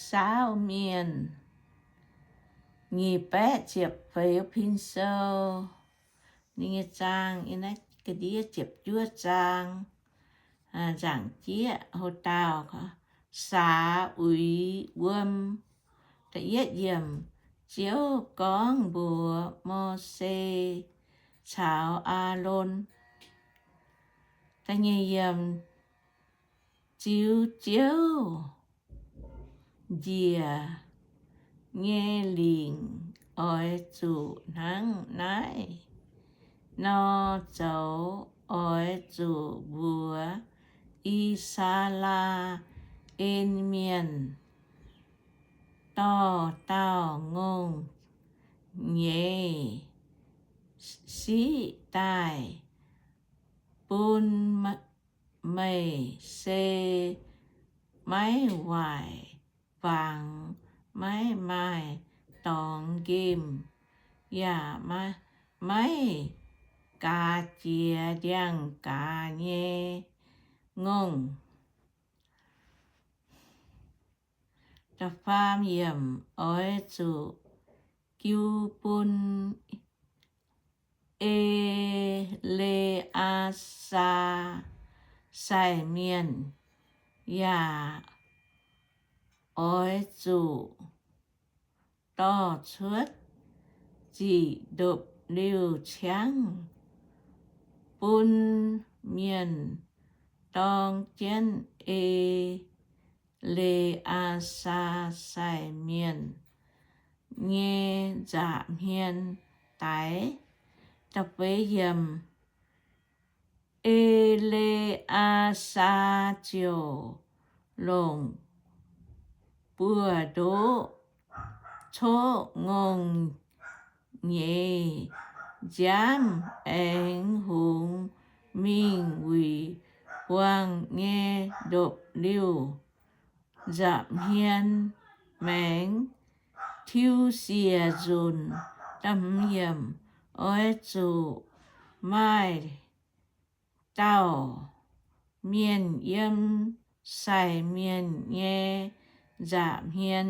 Saauv Mienh, nyic baeqv ziepc feix pin sou. Ninh nyei zaang, ga'ndiev ziepc juov zaang, nzaangc jieqv, ho dauh, Saax Uix Wuom. Da'yietv yiemc. Ziouv gorngv mbuox Mose caux Aalon. Da'nyeic yiemc. Ziux Ziouv njiec nyei lingc oix zuqc hnangv naaiv nor zoux. Oix zuqc mbuox I^saa^laa^en Mienh, dorh dauh ngongh nyeiz siqv daaih bun meih, se maiv waaic fangx, maiv maaih dorngx nqemh, yaac maiv gaax jiex ndiangx-gaaz nyei ngongh. Da'faam yiemc. Oix zuqc jiu bun E^le^aa^saa sai mienh, yaac oix zuqc dorh cuotv ziqc ndopv-liuh ciangv bun mienh dorng jienv E^le^aa^saa sai mienh nyei nza'hmien daix. Da'feix yiemc. E^le^aa^saa ziouc longc buoz-ndoqv coqv ngongh nyeiz nziaamv aengx hungx mingh wuic buangh nyei ndopv-liuh nza'hmien maengx tiuv siec nzunc. Oix zuqc maaih dauh mienh yiem sai mienh nyei nza'hmien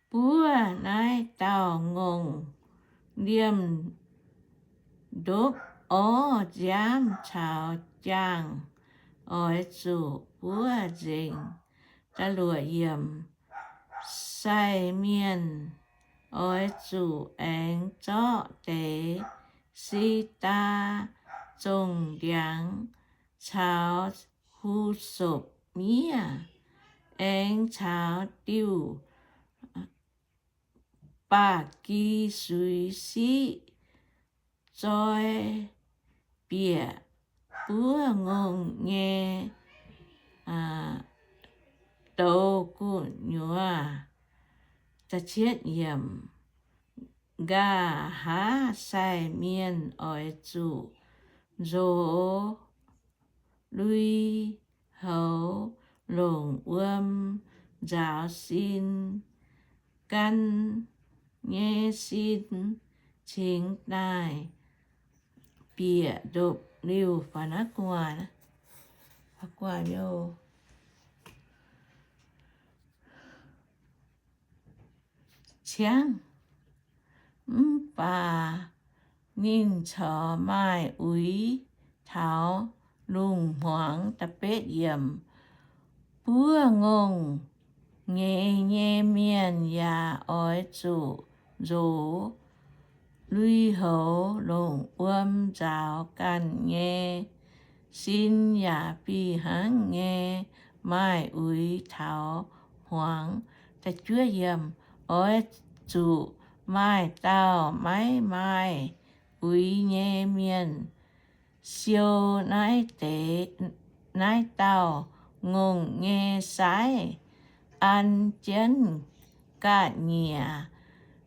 buov naaiv dauh ngongh liemh ndopv orv nziaamv caux jaangh. Oix zuqc buov nzengc. Sai mienh oix zuqc aengx zorqv deix si^ndaa zongh ndiangx caux hu^sopc miev, aengx caux diuh ba'gi suix siqv zoi bieqc buov ngongh nyei douz gu'nyuoz. Nqa'haav sai mienh oix zuqc nzox lui-houx longc wuom nzaaux sin, gan nyei sin cingx daaih bieqc ndopv-liuh. Ciangv mv baac ninh corc maaih uix taux lungh hmuangx. Buov ngongh nyeiz nyei mienh yaac oix zuqc nzox lui-houx longc wuom nzaaux ganh nyei sin yaac fih hnangv nyei maaih uix taux hmuangx. Oix zuqc maaih dauh maiv maaih uix nyei mienh siou naaiv deix, naaiv dauh ngongh nyei saiv, an jienv ga'nyiec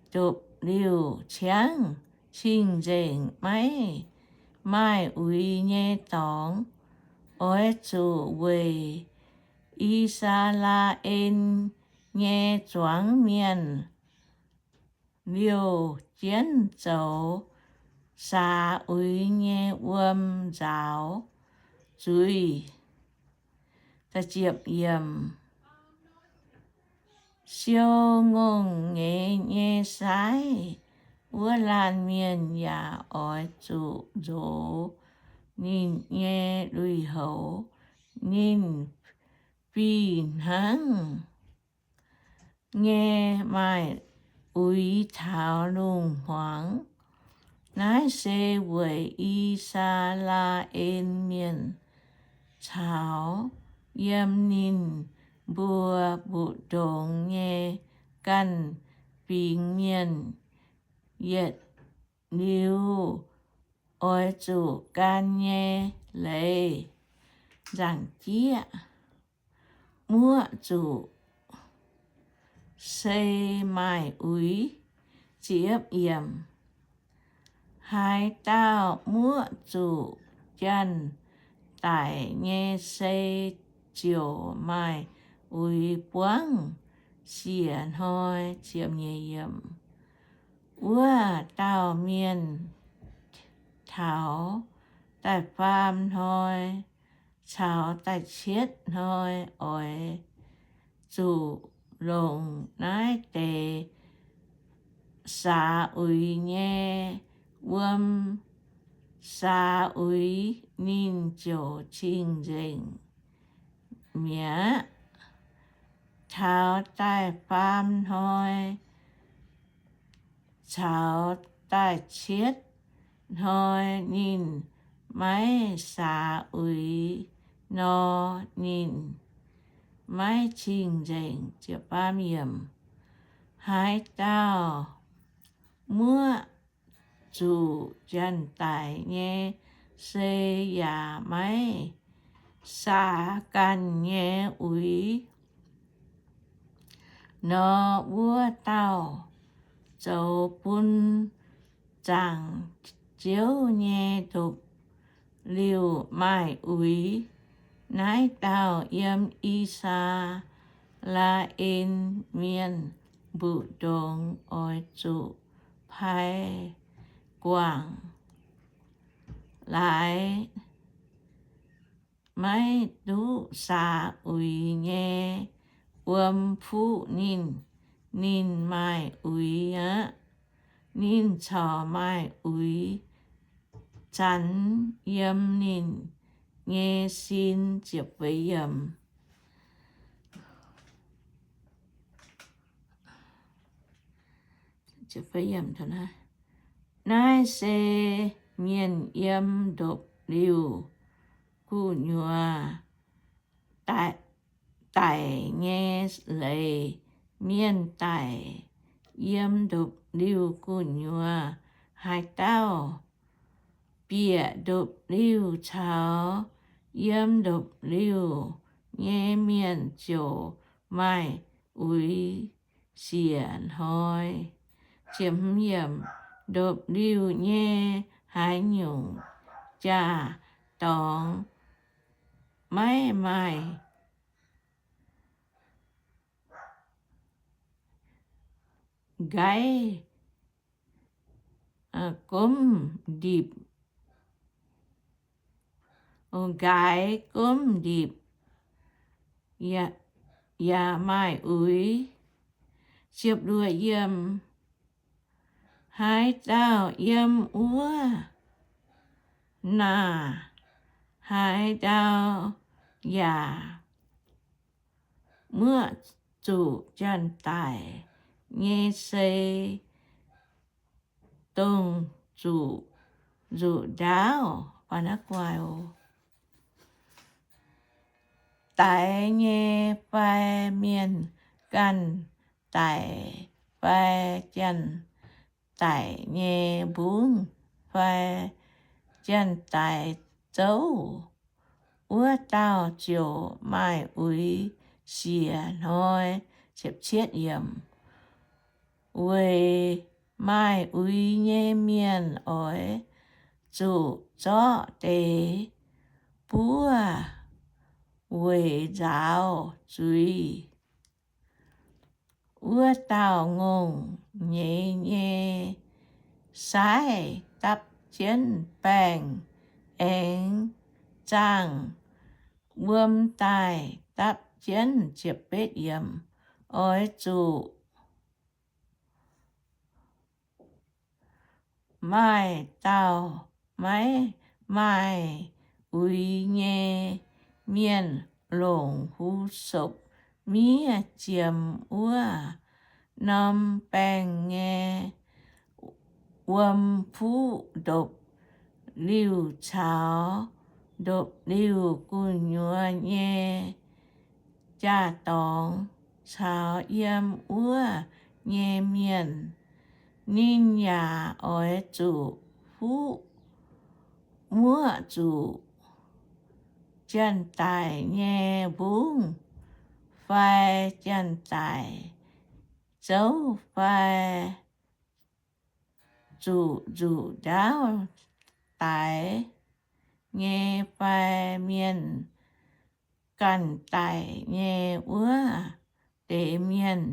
ndopv-liuh ciangv cing-nzengc maiv maaih uix nyei dorngx. Oix zuqc weic I^saa^laa^en nyei zuangx mienh liouh jienv zoux saax uix nyei wuom nzaaux zuiz. Siou ngongh nyeiz nyei saaiv wuov laanh mienh yaac oix zuqc nzox ninh nyei lui-houx. Ninh fih hnangv nyei maaih uix taux lungh hmuangx. Naaiv se weic I^saa^laa^en Mienh caux yiem ninh mbuo mbu'ndongx nyei ganh fingx mienh yietc liuz oix zuqc gan nyei leiz. Nzaangc jieqv, muoqv zuqc sei maaih uix. Ziepc yiemc, haaix dauh muoqv zuqc janx-daic nyei sei ziouc maaih uix buangv siec hnoi. Wuov dauh mienh taux da'faam hnoi caux da'cietv hnoi oix zuqc longc naaiv deix saax uix nyei wuom saax uix, ninh ziouc cing-nzengc mi'aqv. Taux da'faam hnoi caux da'cietv hnoi ninh maiv saax uix nor, ninh maiv cing-nzengc. Haaix dauh muoqv zuqc janx-daic nyei sei yaac maiv saax ganh nyei uix nor, wuov dauh zoux bun zaangc Ziouv nyei ndopv-liuh maaih uix. Naaiv dauh yiem I^saa^laa^en Mienh mbu'ndongx oix zuqc pai guangc laaix maiv duqv saax uix nyei wuom fuqv ninh. Ninh maaih uix aqv. Ninh corc maaih uix zanx yiem ninh nyei sin. Naaiv se mienh yiem ndopv-liuh gu'nyuoz daic nyei leiz. Mienh daic yiem ndopv-liuh gu'nyuoz. Haaix dauh bieqc ndopv-liuh caux yiem ndopv-liuh nyei mienh ziouc maaih uix siec hnoi. Ndopv-liuh nyei haaix nyungc jaa-dorngx maiv maaih nqaiv gomv ndipc, nqaaix gomv ndipc, yaac maaih uix. Haaix dauh yiem wuov naaic, haaix dauh yaac muoqv zuqc janx-daic nyei sei, dongh zuqc nzuqc ndaauv. Daix nyei fai mienh ganh daic fai janx-daic nyei mbungv fai janx-daic zouv, wuov dauh ziouc maaih uix siec hnoi. Weic maaih uix nyei mienh oix zuqc zorqv deix buov weic nzaaux zuiz. Wuov dauh ngongh nyeiz nyei saaiv dapv jienv baengh aengx zaangh wuom daaih dapv jienv. oix zuqc maaih dauh maiv maaih uix nyei mienh longc hu sopc miev ziemx wuov norm baengh nyei wuom fuqv ndopv-liuh caux ndopv-liuh gu'nyuoz nyei jaa-dorngx caux yiem wuov nyei mienh. Ninh yaac oix zuqc fuqv muoqv zuqc janx-daic nyei mbungv fai janx-daic zouv fai zuqc nzuqc ndaauv daix nyei fai mienh ganh daic nyei wuov deix mienh.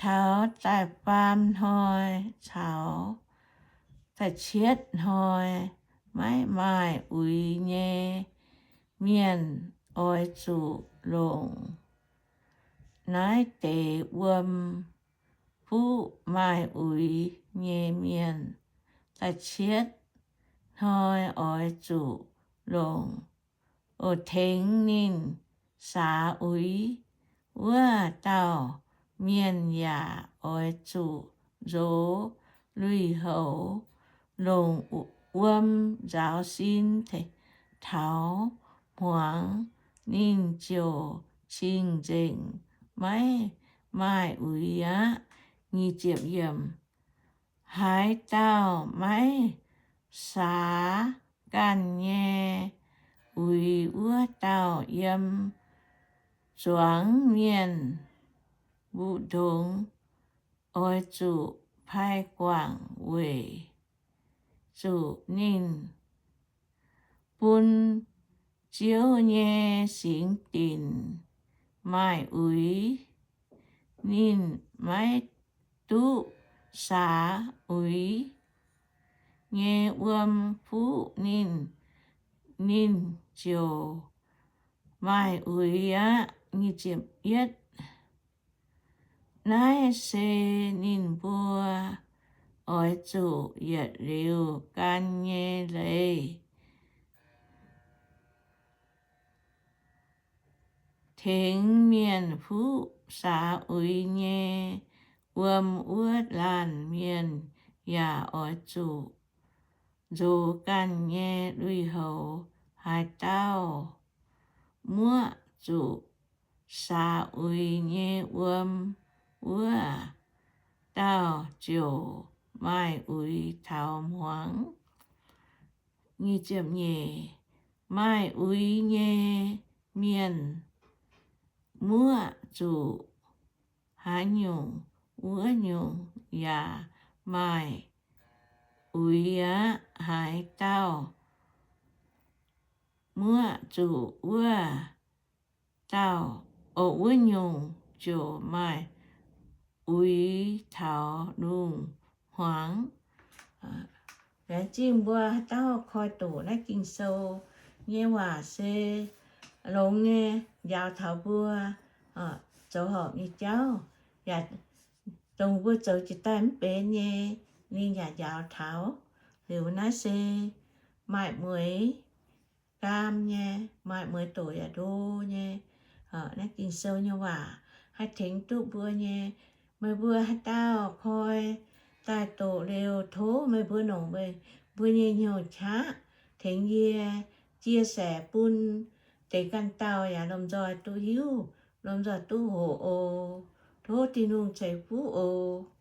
Taux da'faam hnoi caux da'cietv hnoi maiv maaih uix nyei mienh oix zuqc longc naaiv deix wuom fuqv maaih uix nyei mienh. Da'cietv hnoi oix zuqc longc, oc, tengx ninh saax uix wuov dauh mienh yaac oix zuqc nzox lui-houx longc wuom nzaaux sin taux hmuangx, ninh ziouc cing-nzengc maiv maaih uix aqv. Haaix dauh maiv saax ganh nyei uix wuov dauh yiem zuangx mienh mbu'ndongx oix zuqc pai guangc weic zuqc ninh bun Ziouv nyei singx dinc maaih uix. Ninh maiv duqv saax uix nyei wuom fuqv ninh, ninh ziouc maaih uix aqv. Naaiv se ninh mbuo oix zuqc yietc liuz gan nyei leiz. Tengx mienh fuqv saax uix nyei wuom wuov laanh mienh yaac oix zuqc nzox ganh nyei lui-houx. Haaix dauh muoqv zuqc saax uix nyei wuom, wuov dauh ziouc maaih uix taux hmuangx. Maaih uix nyei mienh muoqv zuqc haaix nyungc, wuov nyungc yaac maaih uix aqv. Haaix dauh muoqv zuqc wuov dauh, o, wuov nyungc ziouc maaih uix taux lungh hmuangx. Laengz zingh mbuo haaix dauh koi doqc naaiv Ging-Sou nyei waac se longx nyei, njaaux taux mbuo zoux horpc nyei jauv, yaac dongh mbuo zoux jiex daaih mv benx nyei, ninh yaac njaaux taux. Liuz naaiv se maaih mueiz gaam nyei, maaih mueiz doqc yaac ndo nyei. Naaiv Ging-Sou nyei waac haih tengx duqv mbuo nyei. Meih mbuo haaix dauh koi daaih doqc liuz, tov meih mbuo longc meih mbuo nyei hnyouv qaqv tengx yie chia sẻ bun deix ganh dauh yaac lomh nzoih duqv hiuv, lomh nzoih duqv hoqc oc. Tov Tin-Hungh ceix fuqv oc.